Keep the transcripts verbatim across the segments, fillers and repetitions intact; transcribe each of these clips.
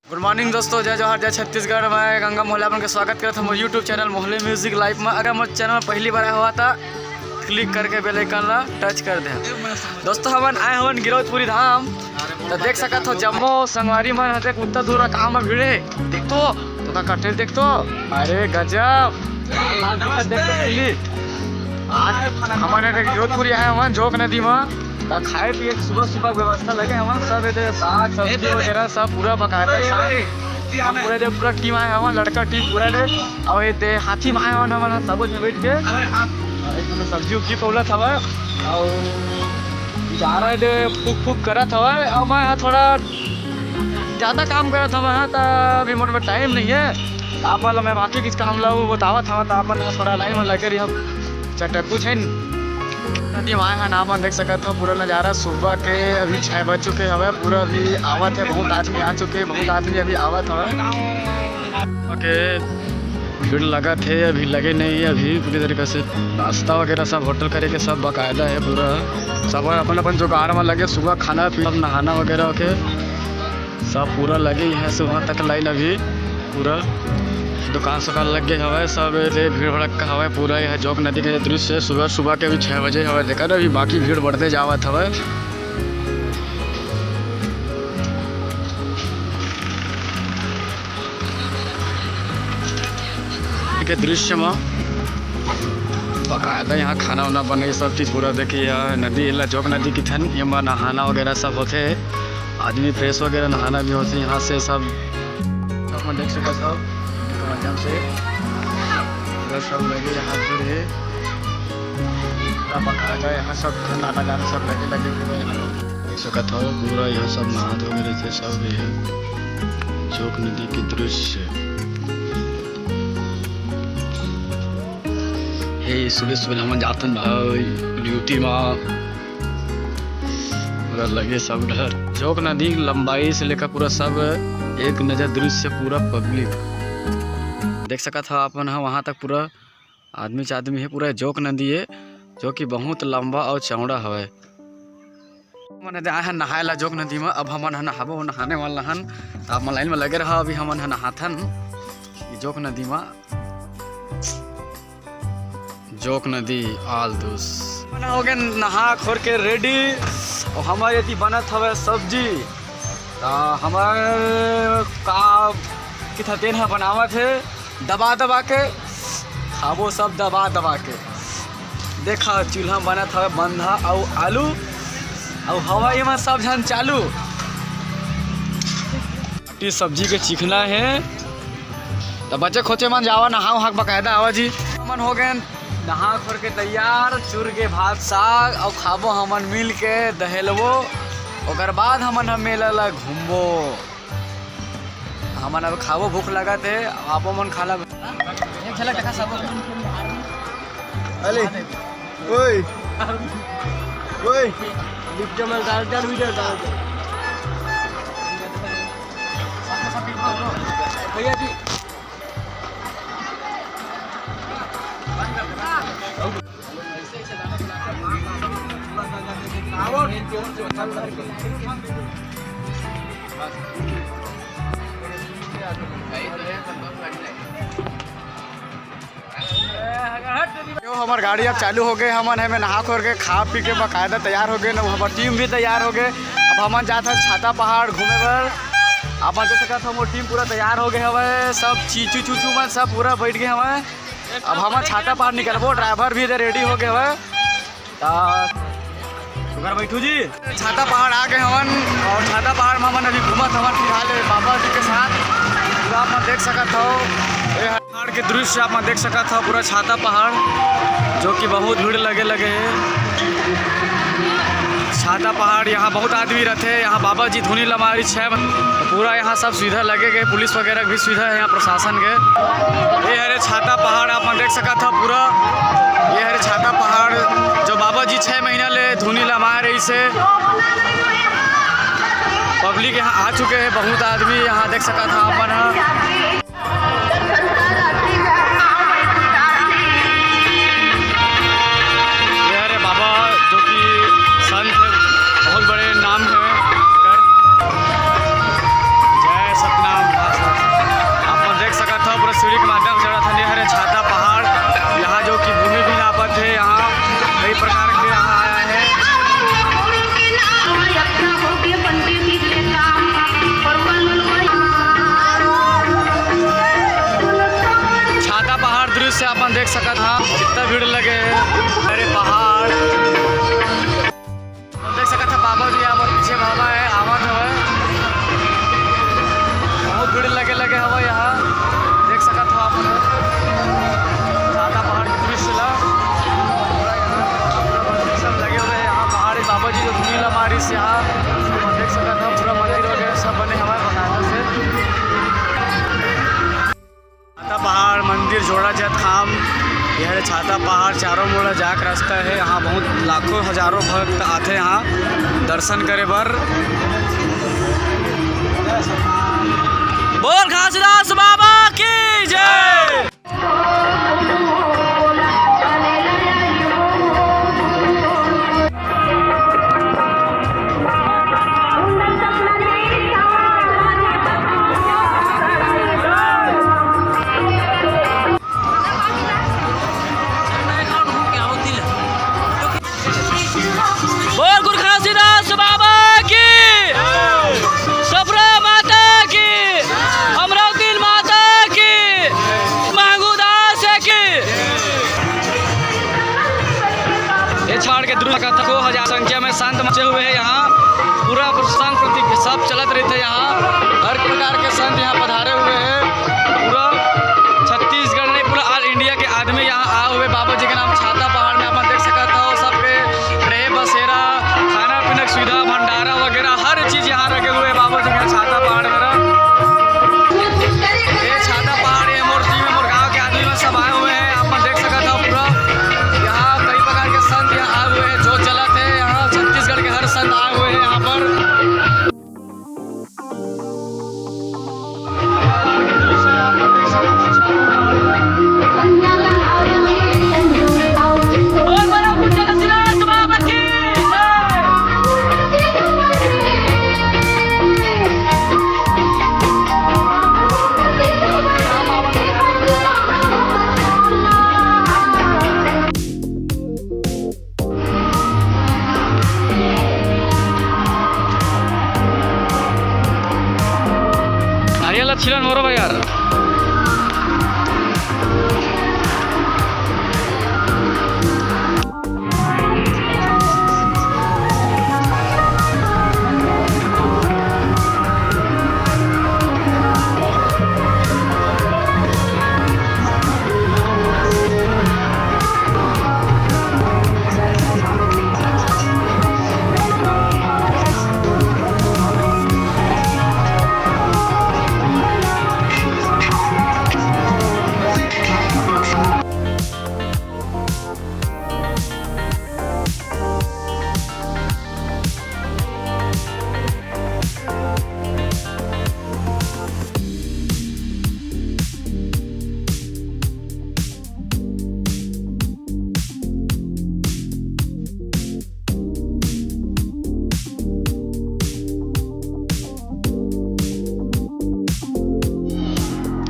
Good morning दोस्तों, जय जोहार, जय छत्तीसगढ़। मैं गंगा मोहले अपन के स्वागत करत हूँ मोर YouTube channel Mohle Music Life में। अगर मोर channel में पहली बार आए हुआ था, click करके bell icon ला touch कर दे। दोस्तों, हमन आए हवन गिरौदपुरी धाम, तो देख सकत हो जम्मो संगवारी मन हते कुत्ता दूर काम में भिड़े। देख तो, तो का कटेल देख तो, अरे गजब, देख तो पहली। आज हमन एदे गिरौदपुरी आए हवन जोंक नदी में, त खाए पिए के सुबह सुबह व्यवस्था लगे हवन। सब एदे साग सब्जी वगैरह सब पूरा बकायदा है। पूरा एदे पूरा team आए हवन, लड़का team पूरा एदे। अउ एदे हाथी में आए हवन हमन सबो झन बैठ के। सब्जी उब्जी तौलत हवय अउ जा रहा है एदे फूक फूक करत हवय। अउ मैं ह थोड़ा ज्यादा काम करत हवय, त अभी मोर में time नहीं है। आप वाला मैं बाकी किस काम ला वो बतावत हवय, त आप मन थोड़ा line में लगे रहिए। चटकू छै न। नदी में आए हन, आप मन देख सकत हो पूरा नजारा सुबह के। अभी छः बज चुके हवय, पूरा अभी आवत है, बहुत आदमी आ चुके, बहुत आदमी अभी आवत हवय। ओके, भीड़ लगत है, अभी लगे नहीं है। अभी पूरी तरीके से नाश्ता वगैरह सब होटल करे के सब बाकायदा है पूरा। सब अपन अपन जुगाड़ में लगे, सुबह खाना पीना, नहाना वगैरह के सब पूरा लगे यहाँ से वहाँ तक line अभी पूरा दुकान सुकान लग गए हवय, सब एदे भीड़ भड़क्का हवय पूरा। यह जोंक नदी के दृश्य सुबह सुबह के अभी छः बजे हवय, देखा ना अभी बाकी भीड़ बढ़ते जावत हवय। के दृश्य में बकायदा यहाँ खाना वाना बने, सब चीज पूरा। देखिए यह नदी एला जोंक नदी किथन, एमा नहाना वगैरह सब होथे। आदमी fresh वगैरह नहाना भी होथे यहाँ से सब। सब मन देख सकत हो, माध्यम से इधर सब लगे यहाँ भीड़ है। पूरा बकायदा यहाँ सब ठंडा नजारा सब लगे, लगे हुए हैं। देख सकत हो पूरा यहाँ सब नहात वगैरह थे, सब ये जोंक नदी के दृश्य। हे सुबह सुबह हमन जाथन भाई ड्यूटी मा। पूरा लगे सब डहर। जोंक नदी लंबाई से लेकर पूरा सब एक नजर दृश्य, पूरा पब्लिक देख सकत ह आप मन ह। वहाँ तक पूरा आदमी च आदमी हे। पूरा जोंक नदी हे, जो कि बहुत लंबा अउ चौड़ा हवय। हमन एदे आए हन नहाए ला जोंक नदी म। अब हमन ह नहाबो, नहाने वाला हन। त आप मन line में लगे रहा, अभी हमन ह नहाथन ये जोंक नदी म। जोंक नदी आल दुस। हमन हो गए नहा खोर के ready। अउ हमर एती बनत हवय सब्जी। त हमर का किथा तेन ह बनावत हे दबा दबा के, खाबो सब दबा दबा के। देखा चूल्हा बनत हवय बंधा अउ आलू, अउ हवा एमा सब झन चालू। टी सब्जी के चिखना हे। त बचे खोचे मन जावा, नहा उहा के बकायदा आवा जी। हमन हो गए नहा खोर के तैयार, चुर के भात साग अउ खाबो हमन मिल के दहेलबो। ओकर बाद हमन ह मेला ला घूमबो। हमन अब खाबो, भूख लगत हे, आपो मन खा ला। एक झलक देखा सब। अले, ओए, ओए, लिफ्ट में डाल, डाल, डाल, डाल। भैया जी। जो हमर गाड़ी अब चालू हो गए, हमन एमे नहा खोर के खा पी के बकायदा तैयार हो गए, हमर टीम भी तैयार हो गए। अब हमन जात हन छाता पहाड़ घूमे बर। आप मन देख सकत हो, हमर टीम पूरा तैयार हो गए हवय, सब चीचू चूचू मन सब पूरा बैठ गए हवय। अब हमन छाता पहाड़ निकलबो, ड्राइवर भी एदे ready हो गए हवय। त सुगर बैठू जी, छाता पहाड़ आ गए हवन अउ छाता पहाड़ में हमन अभी घूमत हवन फिलहाल बाबा जी के साथ। पूरा आप मन देख सकत हो, ये पहाड़ के दृश्य आप मन देख सकत हो, पूरा छाता पहाड़, जो कि बहुत भीड़ लगे लगे हे। छाता पहाड़ यहाँ बहुत आदमी रहते, यहाँ बाबा जी धुनी लमारी छः, पूरा यहाँ सब सुविधा लगे गए, पुलिस वगैरह भी सुविधा है यहाँ प्रशासन के। ये हरे छाता पहाड़ आप मन देख सकत हो पूरा, ये हरे छाता पहाड़ जो बाबा जी छः महीना ले धुनी लमाए रहिसे। पब्लिक यहाँ आ चुके हैं, बहुत आदमी यहाँ देख सकत हो आप मन ह। ये हरे बाबा जो कि संत है, बहुत बड़े नाम है कर। जय सतनाम, सकत हा, कितना भीड़ लगे हे। अरे पहाड़। देख सकत हा बाबा जी, यहाँ पर पीछे बाबा हे, आवत हवे। बहुत भीड़ लगे, लगे हवे यहाँ। देख सकत हा आप मन छाता पहाड़ के दृश्य ला। सब लगे हुए हैं यहाँ पहाड़, बाबा जी जो धुनी ला मारिस यहाँ। देख सकत हा पूरा मंदिर वगैरह सब बने हवे बकायदा से। छाता पहाड़ मंदिर जोड़ा जैतखाम, यह छाता पहाड़ चारों मुड़ा जाके रास्ता है। यहाँ बहुत लाखों हजारों भक्त आथे यहाँ दर्शन करे बर। बोल घासीदास बाबा की जय। बोल गुरु घासीदास बाबा की, सफरा माता की, अमरावती माता की, महंगू दास की। ये छाड़ के दृश्य कथा को हजार संख्या में संत मचे हुए हैं यहाँ। पूरा सांस्कृतिक सब चलत रहते हैं यहाँ, हर प्रकार के संत यहाँ पधारे हुए हैं। पूरा छत्तीसगढ़ नहीं, पूरा ऑल इंडिया के आदमी यहाँ आए हुए बाबा जी के नाम छाता पहाड़ में। अपन देख सकत हो सबके रहे बसेरा, खाना पीने की सुविधा, भंडारा वगैरह हर चीज यहाँ रखे हुए हैं बाबा जी के छाता पहाड़ में। ये छाता पहाड़, ये मोर जी में मोर गाँव के आदमी में सब आए हुए हैं। आप मन देख सकत हो पूरा यहाँ कई प्रकार के संत यहाँ आए हुए हैं, जो चलत है यहाँ छत्तीसगढ़ के हर संत आए हुए हैं यहाँ पर। नारियल ला छिलन मोरो भाई यार।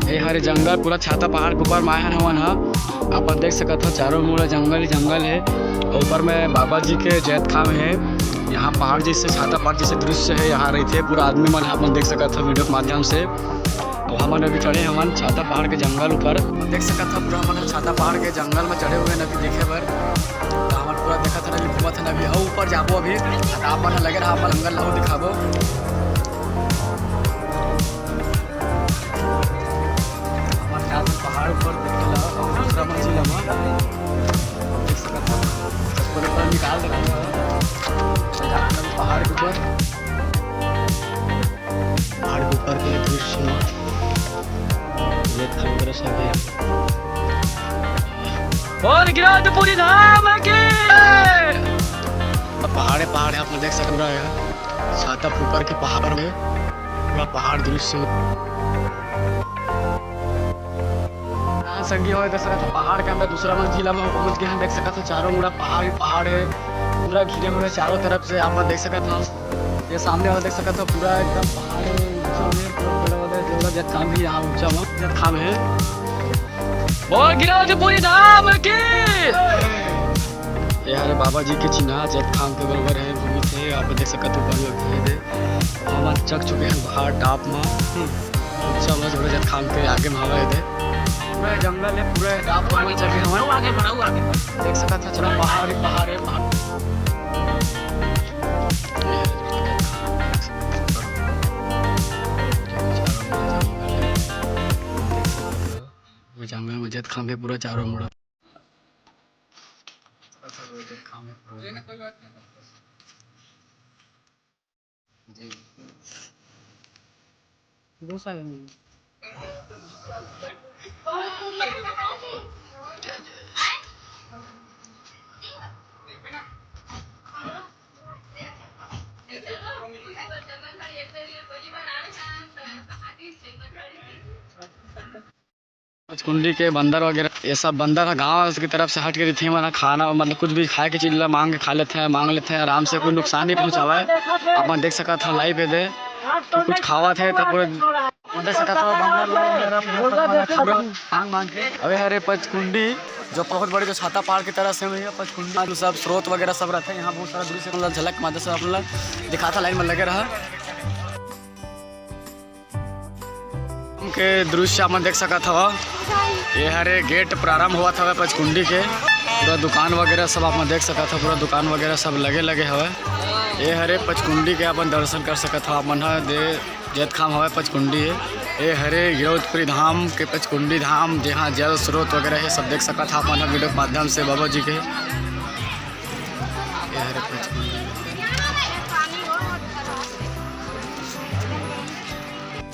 ए हरे जंगल, पूरा छाता पहाड़ के ऊपर मायन हवन ह। अपन देख सकत हो, चारों मुड़ा जंगल ही जंगल है। ऊपर में बाबा जी के जैतखाम है। यहाँ पहाड़ जैसे, छाता पहाड़ जैसे दृश्य है, यहाँ रहते पूरा आदमी मन। अपन देख सकत हो वीडियो के माध्यम से। तो हमन अभी चढ़े हवन छाता पहाड़ के जंगल ऊपर। देख सकत हो पूरा हमन छाता पहाड़ के जंगल में चढ़े हुए हैं अभी देखे बर। तो हमन पूरा देखत हन अभी, घूमत हन अभी, अउ ऊपर जाबो अभी। तो आप मन लगे रहा, अपन जंगल ला दिखाबो। हमन जात हन पहाड़ ऊपर देखे ला, अउ दूसरा मंजिल ला देख सकत हो। चप्पल उप्पल निकाल देना। जात हन पहाड़ के ऊपर। पहाड़ के ऊपर के दृश्य, ये थंगर सब है। और गिरौदपुरी धाम की। पहाड़े पहाड़ है, आप लोग देख सकते हो यार, छाता ऊपर के पहाड़ में पूरा पहाड़ दृश्य। हाँ संगी हो, देख सकत हो पहाड़ के अंदर दूसरा मंजिला में पहुंच गए हैं। देख सकत हो चारों मुड़ा पहाड़ ही पहाड़ है, पूरा घिरे हुए चारों तरफ से। आप मन देख सकत हो, ये सामने वाला देख सकत हो पूरा एकदम पहाड़ है, ऊंचा में पूरा बड़ा वाला जोड़ा जैतखाम भी यहाँ ऊंचा में जैतखाम है। बोल गिरौदपुरी धाम की। ये हरे बाबा जी के चिन्हा जैतखाम के बरोबर है, घूमित है। आप देख सकत हो ऊपर में भी है दे। हम आज चढ़ चुके हैं पहाड़ टॉप में। हम्म। ऊंचा में जोड़ा जैतखाम के आगे में हवा है दे। पूरा जंगल है, पूरा रात को चल रहे हैं। आगे बढ़ाओ, आगे। देख सकत ह, चलो, पहाड़ ही पहाड़ है, पहाड़। जंगल में जतखा भी पूरा चारों मुड़ा। पचकुंडी के बंदर वगैरह, ये सब बंदर ह गांव की तरफ से हट के रहिथे, मन ह खाना, मतलब, कुछ भी खाए के चीज ला मांग के खा लेथे, मांग लेथे आराम से, कोई नुकसान नहीं पहुंचावे। अपन देख सकत ह, लाइव हे दे, कुछ खावत हे, त पूरा देख सकत ह, बंदर लोग वगैरह पूरा मांग मांग के। अबे हरे पचकुंडी, जो बहुत बड़े, जो छाता पहाड़ की तरह से हुई है पचकुंडी, सब स्रोत वगैरह सब रहते हैं यहाँ, बहुत सारा दृश्य, मतलब, झलक माध्यम से आप लोग दिखाता, लाइन में लगे रहा। के दृश्य आप मन देख सकत हव, ये हरे गेट प्रारंभ होवत हवय पचकुंडी के। पूरा दुकान वगैरह सब आप मन देख सकत हव, पूरा दुकान वगैरह सब लगे लगे हवय। ये हरे पचकुंडी के अपन दर्शन कर सकत हव आप मन ह, दे जतखाम हवय पचकुंडी हे। ये हरे गिरौदपुरी धाम के पचकुंडी धाम, जहाँ जल स्रोत वगैरह हे, सब देख सकत हव आप मन ह वीडियो के माध्यम से बाबा जी के। ये हरे पचकुंडी धाम।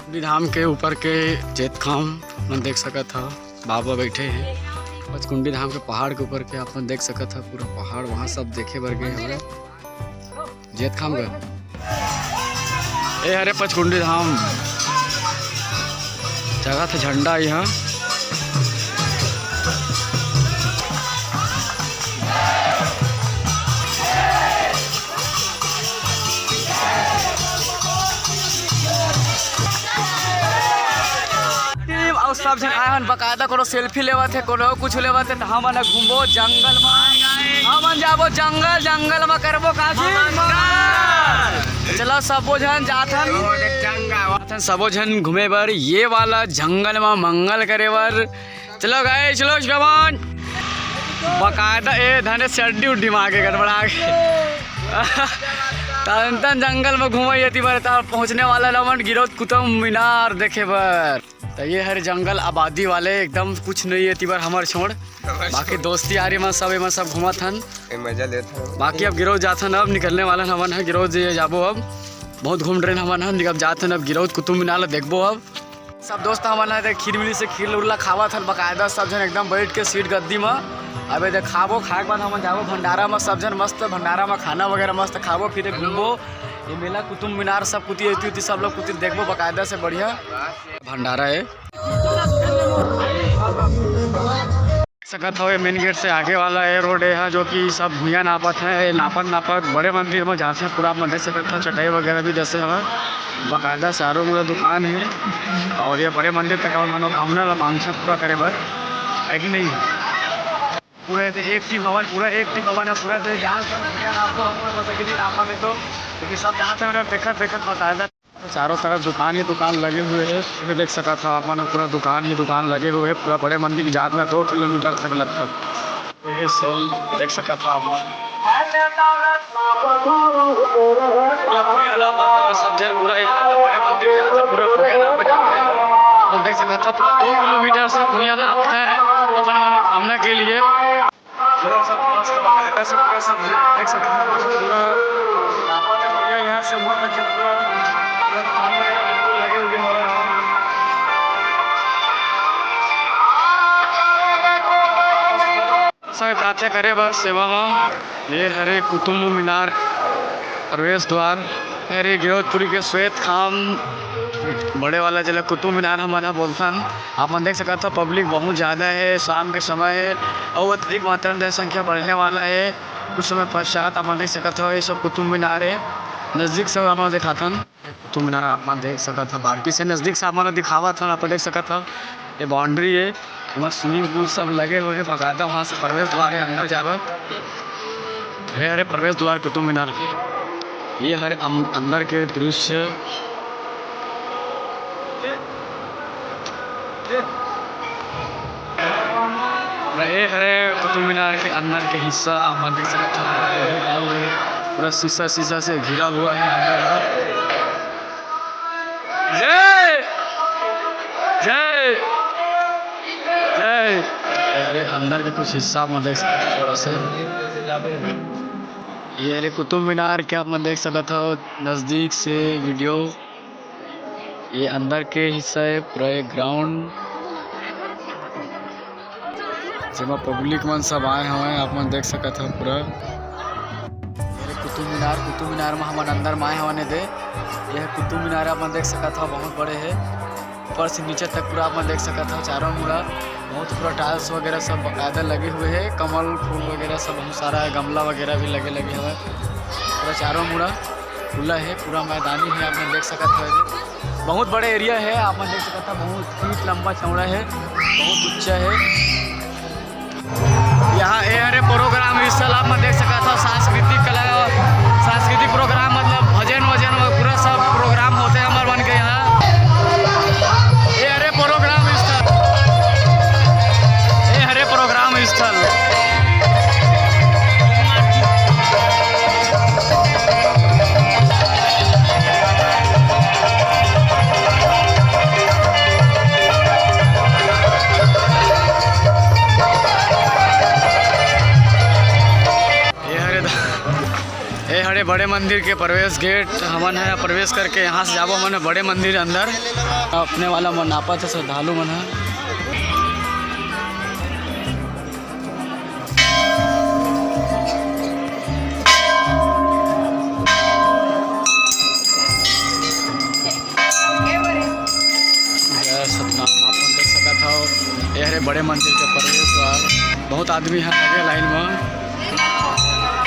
पचकुंडी धाम के ऊपर के जतखाम मन देख सकत हव, बाबा बैठे हे। पचकुंडी धाम के पहाड़ के ऊपर के आप मन देख सकत हव, पूरा पहाड़ वहाँ सब देखे बर गए हवय। जतखाम गए। ए हरे पचकुंडी धाम, जगह थे झंडा यहाँ। टीम अउ सब झन आए हन, बकायदा कोनो सेल्फी लेवत हे, कोनो कुछ लेवत हे, त हमन ह घूमबो जंगल म, हमन जाबो जंगल, जंगल म करबो काजी। चलो सबो झन जाथन, जाथन सबो झन घूमे बर ये वाला जंगल म मंगल करे बर। चलो गाइस, चलो श्रवण। बकायदा ए धने से अड्डी उड्डी मार के गड़बड़ा के। तन तन जंगल में घूमे ये तिबर, तब पहुंचने वाला हमन गिरौद कुतुब मीनार देखे बर। त ये हर जंगल आबादी वाले, एकदम कुछ नहीं है तिबर हमर छोड़। बाकी दोस्ती यारी मन सब एमन सब घूमत हन। ए, मजा लेत हन। बाकी अब गिरौद जाथन, अब निकलने वाला हमन ह गिरौद जे जाबो अब। बहुत घूम डरेन हमन ह, अब जाथन अब गिरौद कुतुब मीनार ला देखबो अब। सब दोस्त हमन ह देख खीर मिली से खीर उरला खावत हन बकायदा सब झन एकदम बैठ के सीट गद्दी म। अबे देख खाबो, खाए के बाद हमन जाबो भंडारा म, सब झन मस्त भंडारा म खाना वगैरह मस्त खाबो, फिर घूमबो। ये मेला कुतुब मीनार सब कुती एती उती सब लोग कुती देखबो बकायदा से बढ़िया भंडारा है। सकत हवे मेन गेट से आगे वाला ए रोड ए हा, जो कि सब भुइयां नापत हे। ए नापत नापत बड़े मंदिर म जाथे, पूरा आप मन देख सकत हव, चटाई वगैरह भी जैसे हवे बकायदा चारों मुड़ा दुकान हे। और ये बड़े मंदिर तक हमर मनोकामना ला मांगथे पूरा करे बर, है कि नहीं? पूरा एदे एक टीम हवन, पूरा एक टीम हवन, पूरा एदे जान सब भुइयां नापत हवन, बस अभी नापत हे तो, क्योंकि सब जात हे, देखत देखत बकायदा। चारों तरफ दुकान ही दुकान लगे हुए हैं। ये देख सकत हव आप मन, पूरा दुकान ही दुकान लगे हुए हैं। पूरा बड़े मंदिर के जात में दो किलोमीटर तक लगभग। ये सब देख सकत हव आप मन। पूरा भुइयां नापत हे, सब जन पूरा एक बड़े मंदिर के जात में पूरा भुइयां नापत हे। आप देख सकत हव, पूरा दो किलोमीटर से भुइयां नापत हे अपन मनोकामना के लिए। पूरा सब मस्त बा, ऐसे पूरा सब देख सकते हैं, पूरा यहाँ से मुड़ के पूरा, पूरा लगे हुए हैं। सब प्रार्थना करे बर सेवा म, ये हरे कुतुब मीनार प्रवेश द्वार। अरे, गिरौदपुरी के श्वेत खाम बड़े वाला जेला कुतुब मीनार हमन ह बोलथन। आप मन देख सकत हव, पब्लिक बहुत ज्यादा हे, शाम के समय हे, अउ अत्यधिक मात्रा में जनसंख्या बढ़ने वाला हे। कुछ समय पश्चात आप मन देख सकत हव, ये सब कुतुब मीनार हे। नजदीक से आप मन दिखाथन, कुतुब मीनार आप मन देख सकत हव, बाकी से नजदीक से आप मन दिखावत हन, आप देख सकत हव। ये बाउंड्री हे, वहाँ स्विमिंग पूल सब लगे हुए हैं, बकायदा वहाँ से प्रवेश द्वार है अंदर जाकर। ये हरे प्रवेश द्वार कुतुब मीनार, ये हरे अम-, अंदर के दृश्य। ये हरे कुतुब मीनार के अंदर के हिस्सा, आप मन देख सकत हव, पूरा शीशा, शीशा से घिरा हुआ है अंदर ह। जय, जय, जय। अरे, अंदर के कुछ हिस्सा आप मन देख सकत हव, थोड़ा सा। ये हरे कुतुब मीनार के आप मन देख सकत हव नजदीक से वीडियो। ये अंदर के हिस्सा है, पूरा ये ग्राउंड, जेमा पब्लिक मन सब आए हवय, आप मन देख सकत हव पूरा। ये कुतुब मीनार, कुतुब मीनार में हमन अंदर में आए हवन दे। ये कुतुब मीनार आप मन देख सकत हव, बहुत बड़े है। ऊपर से नीचे तक पूरा आप मन देख सकत हव, चारों मुड़ा बहुत पूरा टाइल्स वगैरह सब बाकायदा लगे हुए हैं। कमल फूल वगैरह सब बहुत सारा है, गमला वगैरह भी लगे लगे हवय। पूरा चारों मुड़ा खुला है, पूरा मैदानी है, आप मन देख सकत हव। बहुत बड़े एरिया है, आप मन देख सकत हव, बहुत फीट लंबा चौड़ा है, बहुत ऊंचा है। यहाँ ए हरे प्रोग्राम स्थल, आप मन देख सकत हव, सांस्कृतिक कला, सांस्कृतिक प्रोग्राम, मतलब भजन वजन व पूरा सब प्रोग्राम होथे हमर मन के यहाँ। ए हरे प्रोग्राम स्थल, ए हरे प्रोग्राम स्थल। ये हरे द-, ये हरे बड़े मंदिर के प्रवेश गेट। हमन ह प्रवेश करके यहाँ से जाबो हमन बड़े मंदिर अंदर। अपने वाला मन नापत हे श्रद्धालु मन ह। जय सतनाम, आप मन देख सकत हव, ये हरे बड़े मंदिर के प्रवेश द्वार। बहुत आदमी ह लगे लाइन म।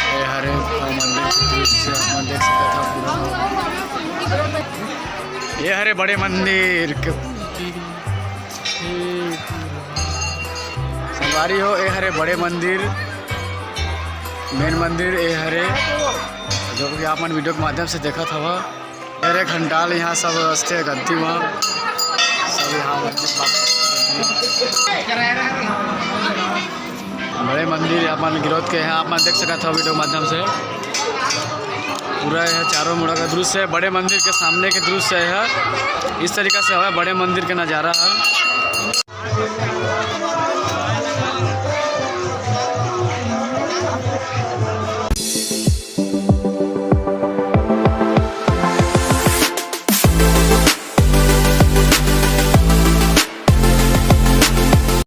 ये हरे मंदिर के दृश्य आप मन देख सकत हव पूरा। ये हरे बड़े मंदिर के संगवारी हो, ए हरे बड़े मंदिर, मेन मंदिर ए हरे, जो कि आप मन वीडियो के माध्यम से देखत हव। ए हरे घंटाल, यहाँ सब असथे गद्दी म, सब यहाँ बड़े मंदिर आप मन गिरोध के हैं, आप मन देख सकत हव वीडियो के माध्यम से। पूरा यह चारों मुड़ा का दृश्य है, बड़े मंदिर के सामने के दृश्य है। इस तरीका से हवे बड़े मंदिर के नज़ारा है।